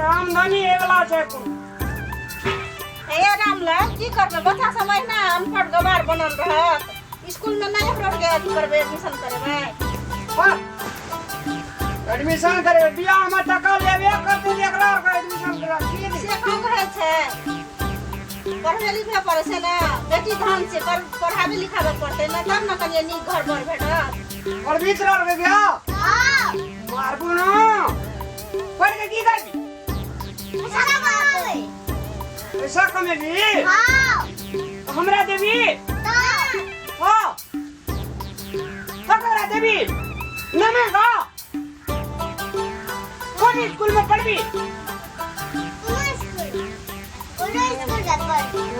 आमदनी एवला छै कोन। हे रामलाल, की करबै? बच्चा सब अहिना अनपढ़ गवार बनल रहत? स्कूल में नहीं एकरो के अथी करबै, एडमिशन करेबै? हाँ, एडमिशन करेबै। बियाह में टका लेबे करतै तऽ एकरा आरके एडमिशन करा की से कहाँ कहै छै? पढ़बे लिखबे पड़ै छै ने। बेटी धन छै, पढ़ाबे लिखाबे पड़तै ने, तब ने कनिए नीक घर बर भेटत। पढ़बी तोरा आरके बियाह मारबू ना। पढ़ के की करबी? पैसा कमेबी, हमरा देबी? हाँ, ककरा देबी? नमे गा कोन स्कूल में पढ़बी?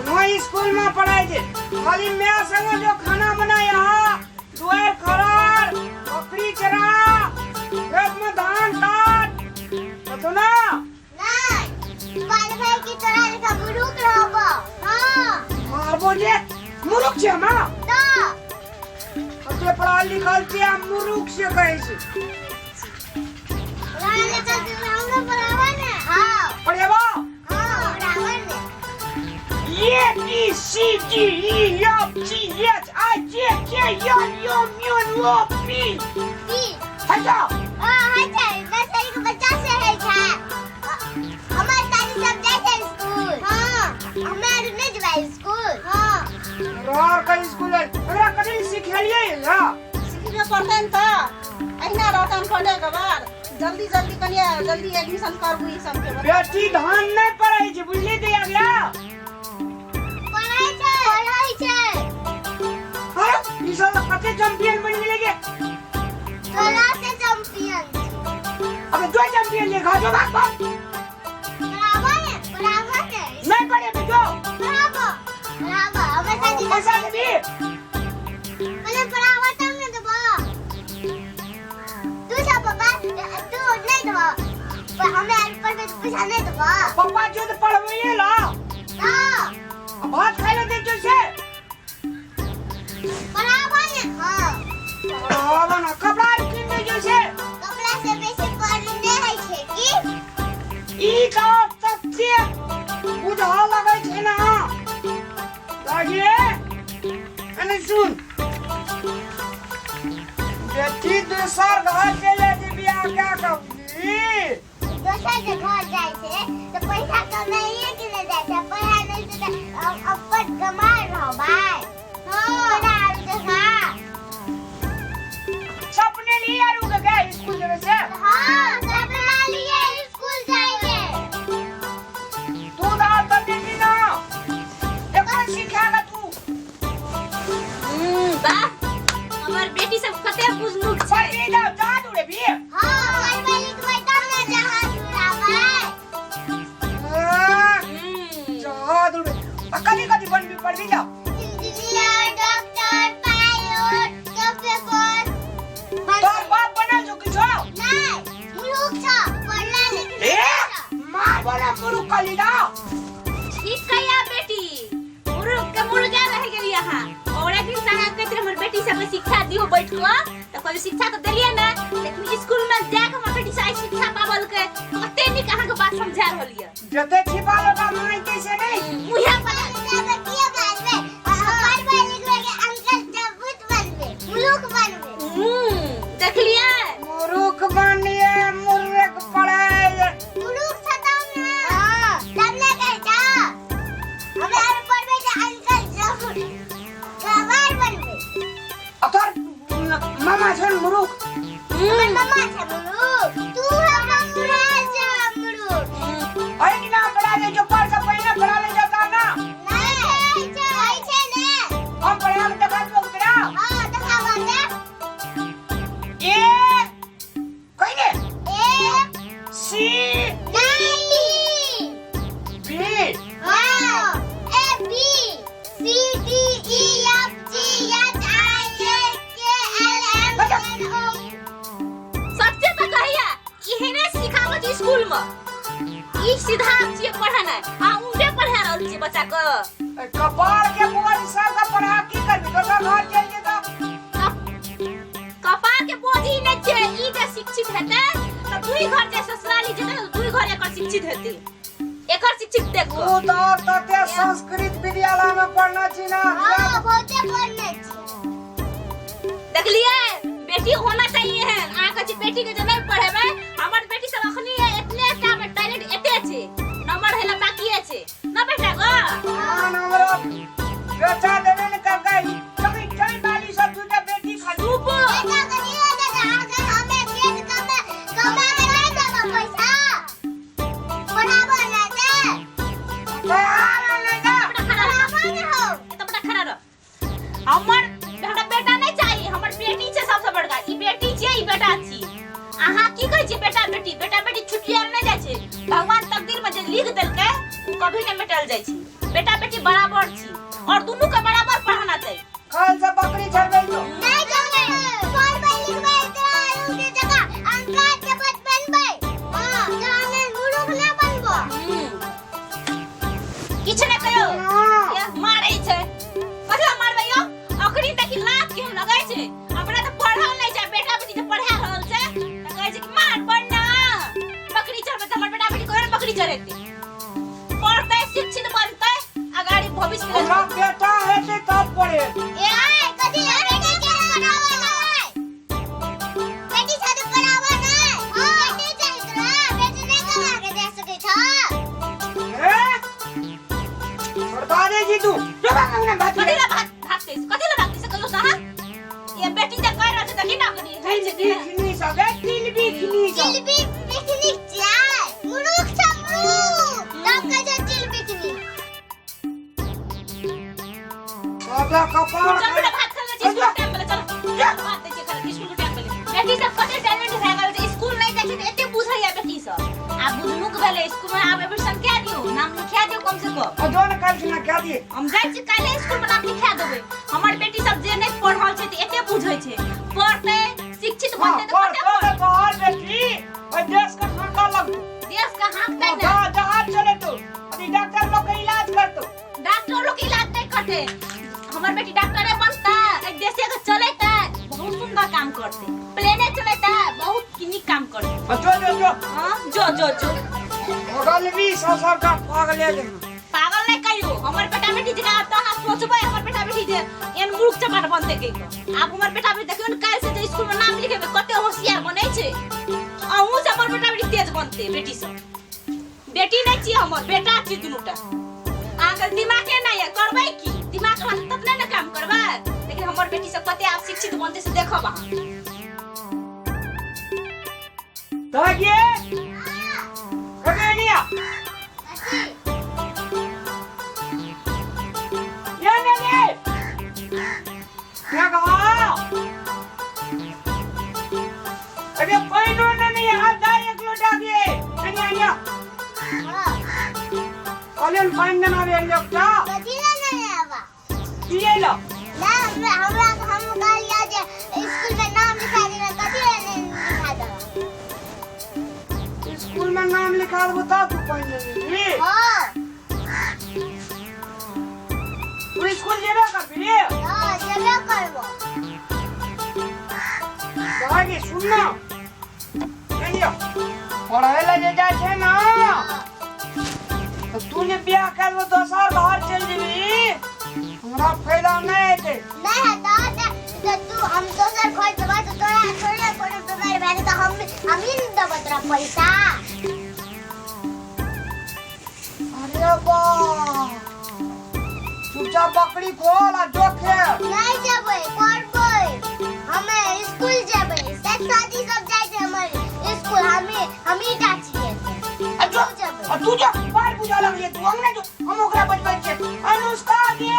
कोनो स्कूल में पढ़ाई छै। खाली मैं संग जो खाना बनाया, दुआर खरार, बकरी चरा, खेत में धान काट कथो ना। मारबो जे मुरुख छै हम। कते पढ़ल लिखल छी आ मुरुख से कहै छी। पढ़ेबो? A B C D E F G H I J K L M N O P। हटा। रोर का स्कूल है, एकरा कथी सिखेलिए या? सिखबे पड़तै ने तऽ अहिना रहतन पढ़े के बाद। जल्दी जल्दी कनिए जल्दी एडमिशन करबू ई सबके। बेटी धान नहीं पढ़ै छै, बुझली दिया गया? अरे, ई सब कते चैंपियन बनि गेलै गे। अबे जो चैंपियन ले खा जो, भाग भाग। नहीं पढ़े बे जो। पैसा देबी? पहिले पढ़ाबऽ तब ने देबऽ। तू सब पापा, तू नहीं देबऽ पर हमरा आर पढ़बै तऽ पैसा नहीं देबऽ। पप्पा जो तो पढ़बैये ला। ना। आ भात खाइ ले दै छौ से? पढ़ाबऽ ने। हाँ। पढ़ाबऽ ना, कपड़ा आर कीन दै छौ से? कपड़ा से बेसी पढ़ने होइ छै की? ई तऽ तते बुझऽ लगै छै ना। लागे अने सुन बेटी, दोसर घर चलि जेबी बियाह कए कऽ, बुझली? दोसर जे घर जाइ छै तऽ पैसा कमाइए के ले जाइ छै। पढ़ाइ नहि छै तऽ अपन कमा रहबै। हाँ, तोरा आर जकाँ। सपने लिए आर उके गए स्कूल जेबै से? हाँ, सपना लिए स्कूल जाइए। तू दाल तऽ देबी ना एकरा सिखा के तू। वाह, हमर बेटी सब कते बुझनुक छै। पढ़ी जा जा दूरे भी। हाँ, पढ़बै लिखबै तब ने जहाज उड़ाबै। जा दूरे आ कथी कथी बनबी, पढ़बी जा? इंजीनियर, डॉक्टर, पायलट, सब पेपर। तोर बाप बनल छौ किछो? नहीं, मूर्ख छ, पढ़ला लिखला। ए, मार बोला मुरुख कलीदा। ठीक कहिया बेटी, मुर्ग के मुर्गा रह गेली अहाँ। और एक दिन अहाँ कहैत रहे हमर बेटी सबके शिक्षा दियो बैठ कऽ, तऽ कहलियै शिक्षा तऽ देलियै ने, लेकिन स्कूल में जाके हमर बेटी से आइ शिक्षा पाबलकै। कते नीक अहाँके बात समझा रहल यऽ। जते छिपा लोटा मांगते से नहीं। मुँहे पर जाबे किया बाजबै? पढ़बै लिखबै के अंकल जबूत बनबै, मुलुक बनबै। देखलियै? मुरुख बनिए मुर्ख पढ़े। मुलुक छ तब ने। हां, तब ने कहै छ। हमरा आर पढ़बै के अंकल जबूत गवार बनबै। आ तोर मामा छै मुरुख? हमर मामा छै मुलुक। तू हमरा मुरा छै मुलुक। अरे ना पढ़ा दे जो, पढ़ से पहले पढ़ा ले जाता ना। नहीं छै, होइ छै ने। हम पढ़ा के देखा दो बेटा। हां, देखाबऽ दे। ए कहिने। ए सी नहीं। बी। हाँ, A B C D E F G H I J K L M N O। सच्चे तऽ कहिया एहने सिखाबत स्कूल में? ई सीधा छियै पढ़ेनाइ आ उल्टे पढ़ा रहल छियै बच्चा के। ए, कपार के बोझ सब के पढ़ा की करबी? दोसर घर चलि जेतौ। कपार के बोझ ई नहि छै। ई जे शिक्षित हेतै तऽ दुई घर जे ससुराली जेतै तऽ दुई घर एकर शिक्षा शिक्षित हेतै एकर शिक्षित देख तू तऽ और तते संस्कृत विद्यालय में पढ़ने छी ना। हाँ, बहुते पढ़ने छी। देखलिए, बेटी होना चाहिए है। अहाँ कहै छी बेटी के जे नहीं पढ़ेबै, हमर बेटी सब अखनी एतने टा में टैलेंट एते छै, नंबर हेला बाकिए छै ना बेटा गो। हाँ, हमरा बेटा देबे ने करकै, चली चली बाली सब दूटा बेटी खाली। चुप। बेटा कथी लए देतै? अहाँके हमे खेत कमे कमा के नहि देबो पैसा। पढ़ाबो नहि ते। तैयार नहि दा। बेटा खड़ा रह। पढ़ाबो नहि हौ। एतऽ बेटा खड़ा रह। हमरा बेटा नहीं चाहिए, हमर बेटी छै सबसे बड़का। ई बेटी छै, ई बेटा छी। अहाँ की कहै छी बेटा बेटी? बेटा बेटी छुटियाल नहीं जाइ छै। भगवान तकदीर में जे लिख देलकै ओ कभी नहीं मेटल जाइ छै। बेटा बेटी बराबर छी और दुनू के बराबर पढ़ाना चाहिए। कल से बकरी चरबै तो। नहि जेबै, पढ़बै लिखबै तोरा आरू के जगह अंका के बच बनबै। हाँ, तो हमे मूर्ख नहि बनबो। किछु नहि कहियो। हाँ। ये मारै छै, कथी लए मारबै यौ? अखनी देखी लात केहन लगै छै। अपना तऽ पढ़ल नहि छै, बेटा बेटी जे पढ़ा रहल छै तऽ कहै छै कि मार पढ़ना। बकरी चरबै तऽ हमर बेटा बेटी कोना बकरी चरेतै? पढ़तै, शिक्षित बनतै, अगाड़ी भविष्य के हमरा बेटा हेतै तब पढ़े। ए आय, कथी लए बेटी के पढ़ाबो नहि? बेटी साथे पढ़ाबो नहि। बेटी चाही तोरा, बेटी नहि कमा के दे सकै छौ। ए बर्बादे छी तू, जो भाग अंगना भाग। कथी लए भाग भागतै? कथी लए भागतै से कहियौ तऽ अहाँ। ये बेटी जे कहि रहल छै देखी ने अखनी होइ छै कि बिखनी सब ए तिल बिखनी सब। चिलबी बिखनी चाय मूर्ख छ मूर्ख, तब कहै छै चिल बिखनी। सबटा कपार। चल बेटा, भात खाइ ले, स्कूल टाइम भेलै। चल, भात दै छियै खाइ ले, स्कूल के टाइम भेलै। बेटी सब कते टैलेंट भए गेल छै, स्कूल नहि जाइ छै तऽ एते बुझैया बेटी सब। आब बुझनुक भेलै, स्कूल में आब एडमिशन कए दियौ, नाम लिखा दियौ कम से कम। आ जो ने काल्हि सुना क्या दिए। हम जाइ छी काल्हि स्कूल में नाम लिखा देबै। हमर बेटी सब जे नहि पढ़ल छै तऽ एते बुझै छै। पढ़तै, शिक्षित हाँ, बनतै तऽ पढ़ कते तो पढ़तै। तोहर बेटी ओइ देश के हाका लगतौ। देश के हाँकतै ने। जहाज चलेतौ, अभी डॉक्टर लोग के इलाज करतौ। डॉक्टर लोग के इलाज नहीं करते। हमर बेटी डॉक्टरे बनता, एक देशे के चलेता, बहुत सुंदर काम करते। प्लेने चलेता, बहुत नीक काम करते। आ जो जो जो। हाँ, जो जो जो। बगलबी सब सबटा पागले जे। पागल नहीं कहियो हमर बेटा बेटी जेना। आब तऽ अहाँ सोचबै हमर बेटा बेटी जे एहन मूर्ख चपाट बनतै कहि कऽ। आब हमर बेटा बेटी देखियौ ने, काल्हि से जे स्कूल में नाम लिखेबै, कते होशियार बनै छै। अहूँ से हमर बेटा बेटी तेज बनतै। बेटी सब बेटी नहीं छियै, हमर बेटा छी दुनूटा। अहाँके दिमागे नहि यऽ, करबै की? दिमाग रहत तब ने काम करबै। लेकिन हमर बेटी सब कते आब शिक्षित बनतै से देखब अहाँ। दागिए कगेनिया। कथी? ये नहीं क्या कहा? अरे पैनो नहीं हाथ दाई एक लोटा के अनिया अनिया। हाँ। कलेन पानि देना बे एकटा। कथी लए नहि आबा? पिए ला। ना, हमरा हमरा हम कहलियै जे स्कूल में नाम लिखा देबै, कथी लए नहि लिखा देबा? स्कूल में नाम लिखा देबो तब तू पानि देबी? हाँ। तू स्कूल जेबे करबी रे? हाँ, जेबे करबो। भागी सुन ना, लियो, पढ़े ला जे जाइ छै ना, तऽ तू जे बियाह कर देबो, दोसर घर चलि जेबी, हमरा फायदा नहि हेतै। नहि हेतौ तऽ तू हम दोसर घर जेबै तऽ तोरा थोड़े कोनो बीमारी भए जेतौ, हम हमही ने देबौ तोरा पैसा। अरे बा, चुपचाप बकरी खोल आ जो खेत। नहि जेबै, पढ़बै हमे, स्कूल जेबै। सब शादी सब जाइ छै हमर स्कूल, हमे हमही टा छियै से। आ जो। जेबै। आ तू जो बाहर बुझा लगलियै, तू अंगने जो, हम ओकरा बजबै छियै। अनुष्का गे,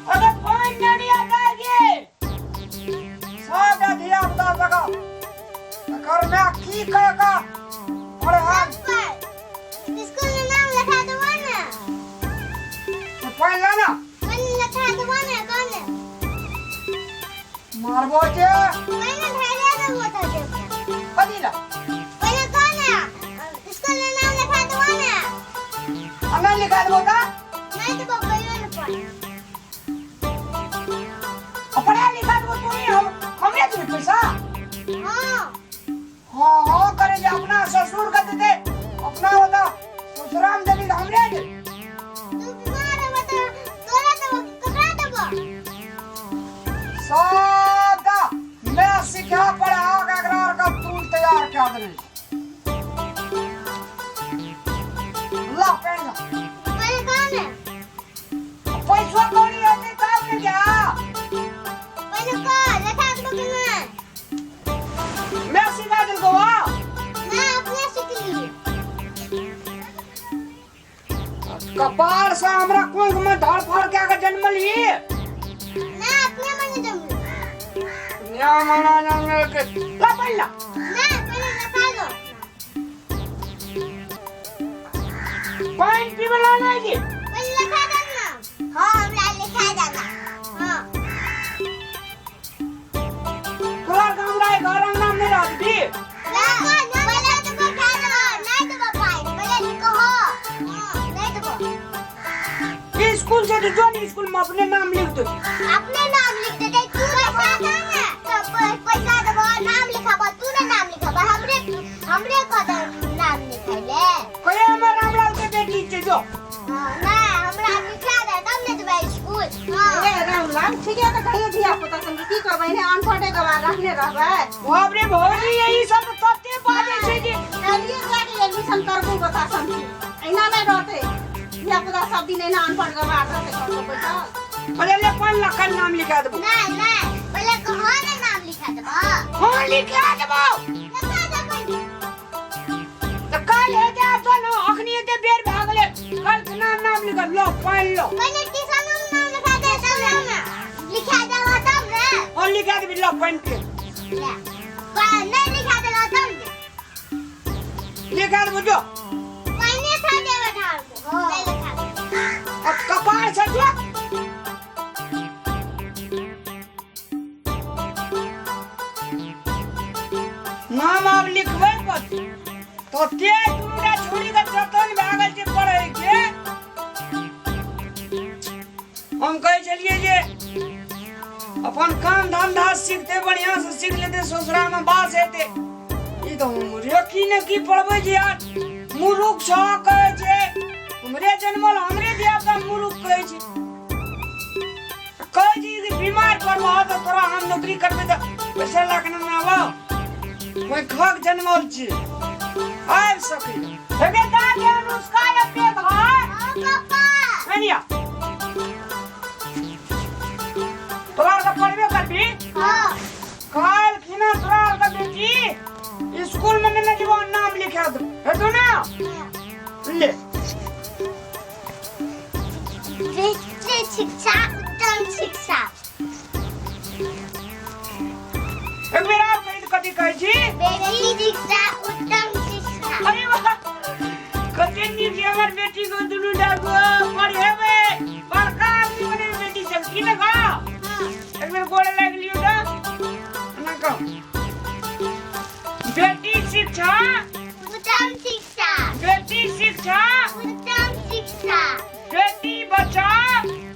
अगर पानि नहि आता गे, सबटा धिया पुता जगह एकर माय की कह पढ़ा। पर स्कूल में नाम लिखा देबो ने। पानि ला ना। पानि लिखा देबो ने, कौन मारबो जे। पहिले धैर्य देबो तऽ जेबै। कथी ला? पहिले कह ने, स्कूल में नाम लिखा देबो ने। आ नहि लिखा देबो तऽ? नहि देबो कहियो ने पढ़। आ पढ़ा लिखा देबो तू ही, हम हमरे देबी पैसा? हाँ। हाँ हाँ करे जे अपना ससुर के देते। कपार से हमरा कोख में धड़फड़ कए के जन्मल ही ना अपने मने जमलू न्या मना जन्मल के ला पहिला ना पहिले लखा दो पानी पीबला नहीं जी पहिले लखा दो ना हाँ हमरा लिखा देना हाँ तोरा के हमरा घर अंगना में नहीं रहत दी ना पहिले तो बैठा दो नहीं देबो पाइ पहिले लिखो हाँ नहीं देबो स्कूल से तो जो नहीं स्कूल में अपने नाम लिख दो अपने नाम लिख दे तू पैसा दे ना तो पैसा देबो नाम लिखाबो तू ना नाम लिखाबो हमरे हमरे को दे नाम लिखाइले कहे हमर रामलाल के बेटी छै जो हाँ, ना हमरा लिखा दे तब ने जेबै स्कूल हाँ ए रामलाल ठीक है तऽ कहियो धिया पुता संगे की करबै ने अनपढ़े गवार रखने रहबै बाप रे भौजी यही सब तते बाजै छै जे चलिए जाके एडमिशन करबू बता समझी एना नहीं रहते धिया पुता सब दिन एना अनपढ़ गवार रहते घर पर बैठल अरे ले 5 लाख का नाम लिखा देबो ना ना पहिले कहो ना नाम लिखा देबो हाँ लिखा देबो लिखा दे पहिले तऽ काल्हि हेतै आब तो न अखनी एते बेर भए गेलै काल्हि के नाम नाम लिखल लो पानि लो पहिले ट्यूशन में नाम लिखा दे तब ना लिखा देबो तब ने और लिखा देबी लो पानि के ले नहीं लिखा देबो तब ने लिखा देबो जो पहिले खा देबो ढाल को नहीं लिखा देबो आ कपार से जो नाम आब लिखबै पड़तै तो ते दुनूटा छोड़ी के जतन भए गेल छै पढ़ै के हम कहै छलियै जे अपन काम धंधा सीखते बढ़िया से सीख लेते ससुरा में बास हेतै ई तऽ हमरे की ने की पढ़बै छै यार मुरुख छ कहै छै हमरे जन्मल हमरे धिया पुता मुरुख कहै छै कहै छै कि बीमार पड़बह तऽ तोरा हम नौकरी करबै तऽ पैसा लाख ने आबऽ कोइ खक जन्मल छी आबि सकै हेगे दा के अनुष्का अपने घर हाँ पापा कनिया तोरा आरके पढ़बे करबी हाँ काल्हि खिना तोरा आरके बेटी स्कूल में नेने जेबो नाम लिखा देबो हेतौ ना ले बेटी शिक्षा उत्तम शिक्षा एक बेर आर कही तऽ कथी कहै छी बेटी शिक्षा उत्तम शिक्षा अरे वाह कते नीक छै हमर बेटी को दुनू डागो पढ़ेबै बड़का आदमी बनेबै बेटी सब की ने गो एक बेर गोड़ लागि लियौ तऽ एना कहू बेटी शिक्षा उत्तम शिक्षा